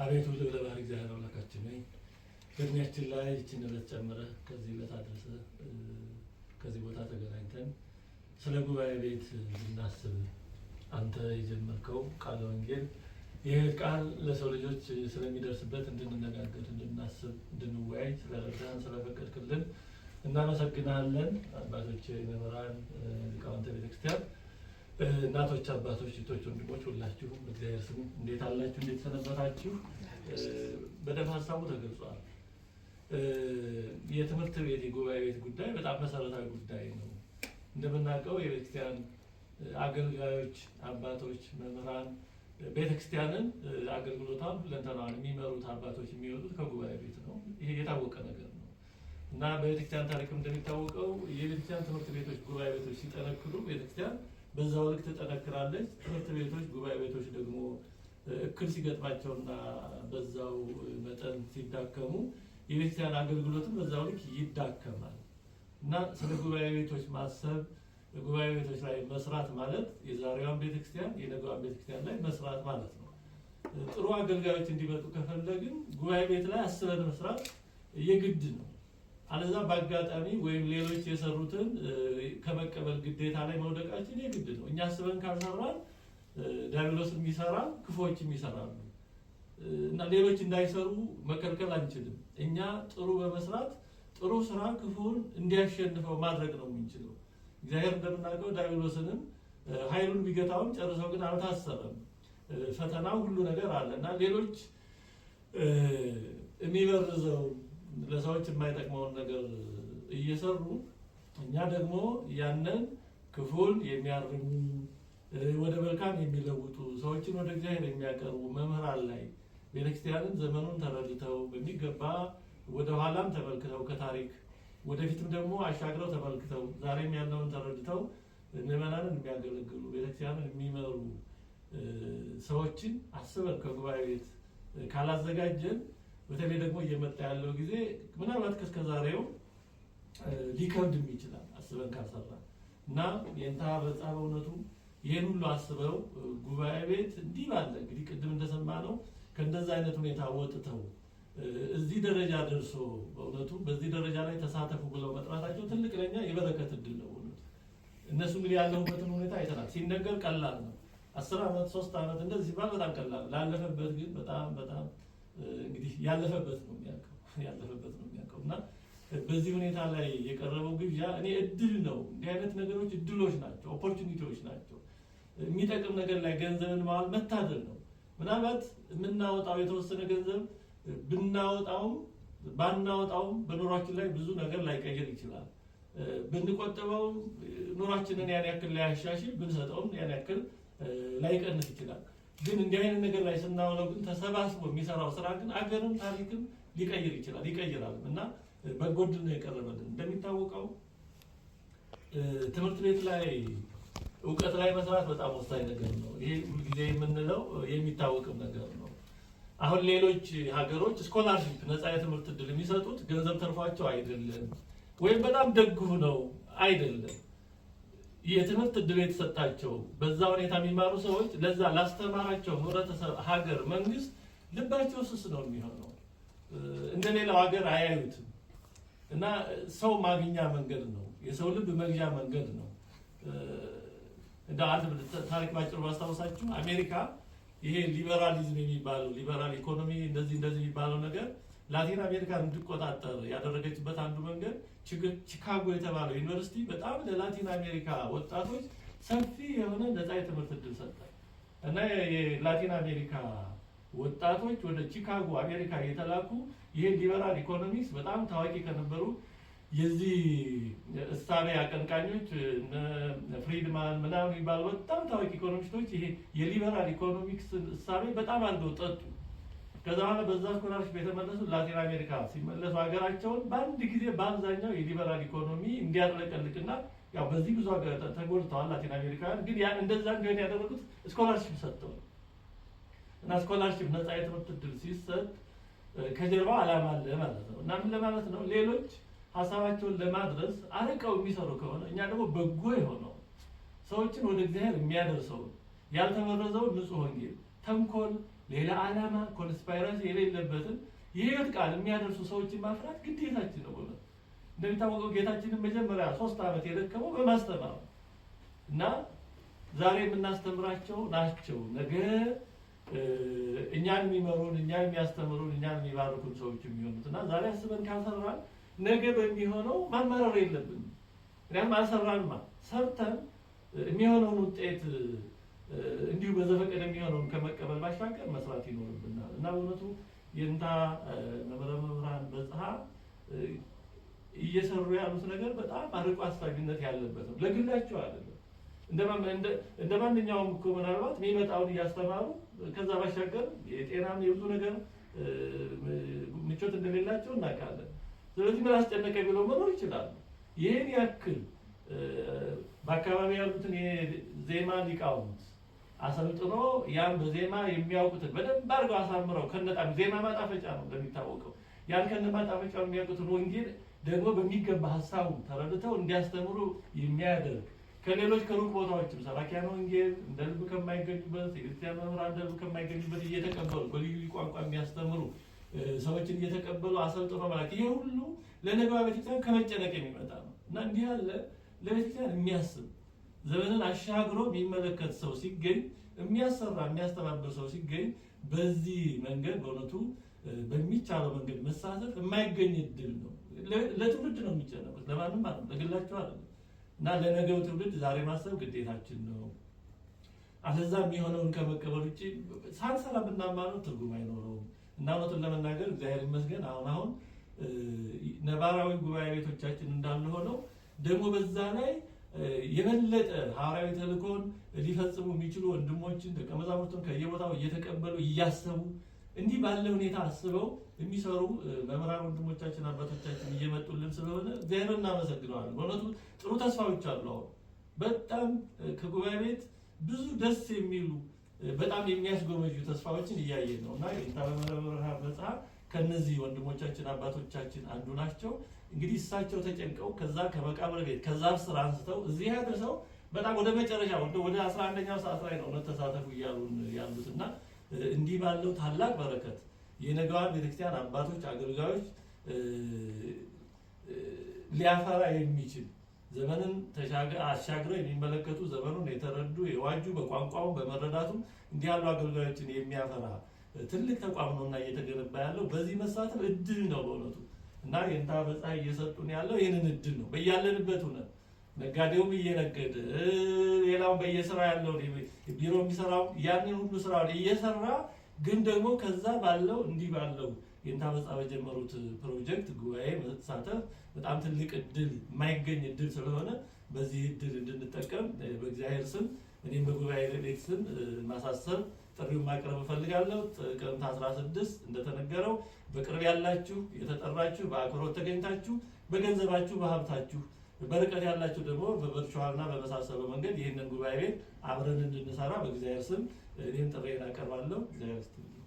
አቤቱ ልዑለ ባሕርይ እግዚአብሔር አምላካችን ሆይ፣ በእድሜያችን ላይ ይህችን ዕለት ጨምረህ ከዚህ ዕለት አድርሰህ ከዚህ ቦታ ተገናኝተን ስለ ጉባኤ ቤት እንድናስብ፣ አንተ የጀመርከው ቃለ ወንጌል ይህ ቃል ለሰው ልጆች ስለሚደርስበት እንድንነጋገር፣ እንድናስብ፣ እንድንወያይ ስለረዳን ስለፈቀድክልን እናመሰግናለን። አባቶች፣ መምህራን፣ ሊቃውንተ ቤተክርስቲያን፣ እናቶች፣ አባቶች፣ እህቶች፣ ወንድሞች፣ ሁላችሁም በእግዚአብሔር ስም እንዴት አላችሁ? እንዴት ሰነበታችሁ? በደንብ ሀሳቡ ተገልጿል። የትምህርት ቤት የጉባኤ ቤት ጉዳይ በጣም መሰረታዊ ጉዳይ ነው። እንደምናውቀው የቤተክርስቲያን አገልጋዮች፣ አባቶች፣ መምህራን፣ ቤተክርስቲያንን አገልግሎቷን ሁለንተናዋን የሚመሩት አባቶች የሚወጡት ከጉባኤ ቤት ነው። ይሄ የታወቀ ነገር ነው እና በቤተክርስቲያን ታሪክም እንደሚታወቀው የቤተክርስቲያን ትምህርት ቤቶች፣ ጉባኤ ቤቶች ሲጠነክሩ ቤተክርስቲያን በዛው ልክ ትጠነክራለች። ትምህርት ቤቶች፣ ጉባኤ ቤቶች ደግሞ እክል ሲገጥማቸውና በዛው መጠን ሲዳከሙ የቤተክርስቲያን አገልግሎትም በዛው ልክ ይዳከማል። እና ስለ ጉባኤ ቤቶች ማሰብ፣ ጉባኤ ቤቶች ላይ መስራት ማለት የዛሬዋን ቤተክርስቲያን የነገዋን ቤተክርስቲያን ላይ መስራት ማለት ነው። ጥሩ አገልጋዮች እንዲመጡ ከፈለግን ጉባኤ ቤት ላይ አስበን መስራት የግድ ነው። አለዛ በአጋጣሚ ወይም ሌሎች የሰሩትን ከመቀበል ግዴታ ላይ መውደቃችን የግድ ነው። እኛ አስበን ካልሰራን ዲያብሎስም ይሰራል፣ ክፉዎችም ይሰራሉ እና ሌሎች እንዳይሰሩ መከልከል አንችልም። እኛ ጥሩ በመስራት ጥሩ ስራ ክፉን እንዲያሸንፈው ማድረግ ነው የምንችለው። እግዚአብሔር እንደምናውቀው ዲያብሎስንም ኃይሉን ቢገታውም ጨርሰው ግን አልታሰረም። ፈተናው ሁሉ ነገር አለ እና ሌሎች የሚበርዘው ለሰዎች የማይጠቅመውን ነገር እየሰሩ እኛ ደግሞ ያንን ክፉን የሚያርሙ፣ ወደ መልካም የሚለውጡ፣ ሰዎችን ወደ እግዚአብሔር የሚያቀርቡ መምህራን ላይ፣ ቤተክርስቲያንን ዘመኑን ተረድተው በሚገባ ወደ ኋላም ተመልክተው ከታሪክ ወደፊትም ደግሞ አሻግረው ተመልክተው ዛሬም ያለውን ተረድተው ምዕመናንን የሚያገለግሉ፣ ቤተክርስቲያንን የሚመሩ ሰዎችን አስበን ከጉባኤ ቤት ካላዘጋጀን በተለይ ደግሞ እየመጣ ያለው ጊዜ ምናልባት ከእስከዛሬው ሊከብድም ይችላል አስበን ካልሰራን። እና የእንታ በጻ በእውነቱ ይህን ሁሉ አስበው ጉባኤ ቤት እንዲህ ባለ፣ እንግዲህ ቅድም እንደሰማነው ከእንደዛ አይነት ሁኔታ ወጥተው እዚህ ደረጃ ደርሶ በእውነቱ በዚህ ደረጃ ላይ ተሳተፉ ብለው መጥራታቸው ትልቅ ለኛ የበረከት እድል ነው። በእውነቱ እነሱ እንግዲህ ያለሁበትን ሁኔታ አይተናል። ሲነገር ቀላል ነው። 10 ዓመት፣ 3 ዓመት እንደዚህ ሲባል በጣም ቀላል ነው። ላለፈበት ግን በጣም በጣም እንግዲህ ያለፈበት ነው የሚያውቀው፣ ያለፈበት ነው የሚያውቀው። እና በዚህ ሁኔታ ላይ የቀረበው ግብዣ እኔ እድል ነው። እንዲህ አይነት ነገሮች እድሎች ናቸው፣ opportunity ዎች ናቸው። የሚጠቅም ነገር ላይ ገንዘብን ማዋል መታደል ነው። ምናልባት የምናወጣው የተወሰነ ገንዘብ ብናወጣውም ባናወጣውም በኑሯችን ላይ ብዙ ነገር ላይቀይር ይችላል። ብንቆጥበውም ኑሯችንን ያን ያክል ላያሻሽል፣ ብንሰጠውም ያን ያክል ላይቀንስ ይችላል። ግን እንዲህ አይነት ነገር ላይ ስናውለው ግን ተሰባስቦ የሚሰራው ስራ ግን አገርም ታሪክም ሊቀይር ይችላል፣ ይቀይራል። እና በጎ ዕድል ነው የቀረበልን። እንደሚታወቀው ትምህርት ቤት ላይ እውቀት ላይ መስራት በጣም ወሳኝ ነገር ነው። ይሄ ሁልጊዜ የምንለው የሚታወቅም ነገር ነው። አሁን ሌሎች ሀገሮች scholarship፣ ነፃ የትምህርት እድል የሚሰጡት ገንዘብ ተርፏቸው አይደለም፣ ወይም በጣም ደግ ሆነው አይደለም። የትምህርት እድል የተሰጣቸው በዛ ሁኔታ የሚማሩ ሰዎች ለዛ ላስተማራቸው ህብረተሰብ፣ ሀገር፣ መንግስት ልባቸው ስስ ነው የሚሆነው። እንደ ሌላው ሀገር አያዩትም። እና ሰው ማግኛ መንገድ ነው፣ የሰው ልብ መግዣ መንገድ ነው። እንደ አንድ ታሪክ ባጭሩ ባስታውሳችሁ፣ አሜሪካ ይሄ ሊበራሊዝም የሚባለው liberal economy እንደዚህ እንደዚህ የሚባለው ነገር ላቲን አሜሪካ እንዲቆጣጠር ያደረገችበት አንዱ መንገድ ቺካጎ የተባለው ዩኒቨርሲቲ በጣም ለላቲን አሜሪካ ወጣቶች ሰፊ የሆነ ነፃ የትምህርት እድል ሰጠ። እና የላቲን አሜሪካ ወጣቶች ወደ ቺካጎ አሜሪካ እየተላኩ ይሄ liberal economics በጣም ታዋቂ ከነበሩ የዚህ እሳቤ አቀንቃኞች እነ ፍሪድማን ምናምን የሚባሉ በጣም ታዋቂ ኢኮኖሚስቶች ይሄ የ liberal economics እሳቤ በጣም አድርገው ጠጡ። ከዛ በኋላ በዛ scholarship የተመለሱ ላቲን አሜሪካ ሲመለሱ ሀገራቸውን በአንድ ጊዜ በአብዛኛው የ liberal economy እንዲያጥለቀልቅና ያው በዚህ ብዙ ተጎድተዋል ላቲን አሜሪካውያን። ግን ያ እንደዛ እንዲሆን ያደረጉት scholarship ሰጥተው ነው። እና scholarship፣ ነፃ የትምህርት እድል ሲሰጥ ከጀርባው ዓላማ አለ ማለት ነው። እና ምን ለማለት ነው? ሌሎች ሀሳባቸውን ለማድረስ አርቀው የሚሰሩ ከሆነ እኛ ደግሞ በጎ የሆነው፣ ሰዎችን ወደ እግዚአብሔር የሚያደርሰውን፣ ያልተመረዘውን ንጹሕ ወንጌል፣ ተንኮል፣ ሌላ ዓላማ conspiracy የሌለበትን የሕይወት ቃል የሚያደርሱ ሰዎችን ማፍራት ግዴታችን ነው። በእውነት እንደሚታወቀው ጌታችንን መጀመሪያ 3 ዓመት የደከመው በማስተማር ነው እና ዛሬ የምናስተምራቸው ናቸው ነገ እኛን የሚመሩን፣ እኛን የሚያስተምሩን፣ እኛን የሚባርኩን ሰዎች የሚሆኑት። እና ዛሬ አስበን ካልሰራን ነገ በሚሆነው ማማረር የለብንም። ምክንያቱም አልሰራንማ። ሰርተን የሚሆነውን ውጤት እንዲሁ በዘፈቀደ የሚሆነውን ከመቀበል ባሻገር መስራት ይኖርብናል። እና በእውነቱ የእንታ መምህረ መምህራን በጽሐ እየሰሩ ያሉት ነገር በጣም አርቆ አሳቢነት ያለበት ነው። ለግላቸው አይደለም። እንደ ማንኛውም እኮ ምናልባት የሚመጣውን እያስተማሩ ከዛ ባሻገር የጤናም የብዙ ነገር ምቾት እንደሌላቸው እናውቃለን። ስለዚህ ምን አስጨነቀ ብለው መኖር ይችላሉ። ይህን ያክል በአካባቢ ያሉትን የዜማ ሊቃውንት አሰልጥኖ ያን በዜማ የሚያውቁትን በደንብ አድርገው አሳምረው ከነጣም ዜማ ማጣፈጫ ነው እንደሚታወቀው፣ ያን ከነማጣፈጫው የሚያውቁትን ወንጌል ደግሞ በሚገባ ሀሳቡ ተረድተው እንዲያስተምሩ የሚያደርግ፣ ከሌሎች ከሩቅ ቦታዎችም ሰባኪያን ወንጌል እንደ ልብ ከማይገኙበት፣ የክርስቲያን መምህራን እንደ ልብ ከማይገኙበት እየተቀበሉ በልዩ ልዩ ቋንቋ የሚያስተምሩ ሰዎችን እየተቀበሉ አሰልጥኖ መላክ፣ ይሄ ሁሉ ለነገዋ ቤተክርስቲያን ከመጨነቅ የሚመጣ ነው። እና እንዲህ ያለ ለቤተክርስቲያን የሚያስብ፣ ዘመንን አሻግሮ የሚመለከት ሰው ሲገኝ፣ የሚያሰራ የሚያስተባብር ሰው ሲገኝ፣ በዚህ መንገድ በእውነቱ በሚቻለው መንገድ መሳተፍ የማይገኝ እድል ነው። ለትውልድ ነው የሚጨነቁት፣ ለማንም አይደለም፣ ለግላቸው አይደለም። እና ለነገው ትውልድ ዛሬ ማሰብ ግዴታችን ነው። አለዛ የሚሆነውን ከመቀበል ውጭ ሳንሰራ ብናማረው ትርጉም አይኖረውም። እና እውነቱን ለመናገር እግዚአብሔር ይመስገን አሁን አሁን ነባራዊ ጉባኤ ቤቶቻችን እንዳሉ ሆነው ደግሞ በዛ ላይ የበለጠ ሐዋርያዊ ተልእኮን ሊፈጽሙ የሚችሉ ወንድሞችን፣ ደቀ መዛሙርቱን ከየቦታው እየተቀበሉ፣ እያሰቡ፣ እንዲህ ባለ ሁኔታ አስበው የሚሰሩ መምህራን ወንድሞቻችን፣ አባቶቻችን እየመጡልን ስለሆነ እግዚአብሔርን እናመሰግነዋለን። በእውነቱ ጥሩ ተስፋዎች አሉ። አሁን በጣም ከጉባኤ ቤት ብዙ ደስ የሚሉ፣ በጣም የሚያስጎመጁ ተስፋዎችን እያየን ነው። እና የእንታ መምህራን መጽሐፍ ከነዚህ ወንድሞቻችን አባቶቻችን አንዱ ናቸው። እንግዲህ እሳቸው ተጨንቀው ከዛ ከመቃብር ቤት ከዛፍ ስር አንስተው እዚህ አድርሰው በጣም ወደ መጨረሻ ወደ 11ኛው ሰዓት ላይ ነው እውነት ተሳተፉ እያሉን ያሉት። እና እንዲህ ባለው ታላቅ በረከት የነገዋን ቤተክርስቲያን አባቶች፣ አገልጋዮች ሊያፈራ የሚችል፣ ዘመንን አሻግረው የሚመለከቱ፣ ዘመኑን የተረዱ፣ የዋጁ፣ በቋንቋው በመረዳቱ እንዲህ ያሉ አገልጋዮችን የሚያፈራ ትልቅ ተቋም ነው እና እየተገነባ ያለው በዚህ መሳተፍ እድል ነው በእውነቱ። እና የእንታ በፀሐይ እየሰጡን ያለው ይህንን እድል ነው። በያለንበት ሆነን ነጋዴውም እየነገደ፣ ሌላውም በየስራ ያለው፣ ቢሮ የሚሰራው ያንን ሁሉ ስራውን እየሰራ ግን ደግሞ ከዛ ባለው እንዲህ ባለው የእንታ በጻ በጀመሩት ፕሮጀክት ጉባኤ መሳተፍ በጣም ትልቅ እድል፣ የማይገኝ እድል ስለሆነ በዚህ እድል እንድንጠቀም በእግዚአብሔር ስም እኔም በጉባኤ ቤት ስም ማሳሰብ፣ ጥሪውን ማቅረብ እፈልጋለሁ። ጥቅምት 16 እንደተነገረው በቅርብ ያላችሁ የተጠራችሁ በአክብሮት ተገኝታችሁ በገንዘባችሁ፣ በሀብታችሁ፣ በርቀት ያላችሁ ደግሞ በ virtual ና በመሳሰለው መንገድ ይህንን ጉባኤ ቤት አብረን እንድንሰራ በእግዚአብሔር ስም እኔም ጥሪዬን አቀርባለሁ። እግዚአብሔር ይስጥልኝ።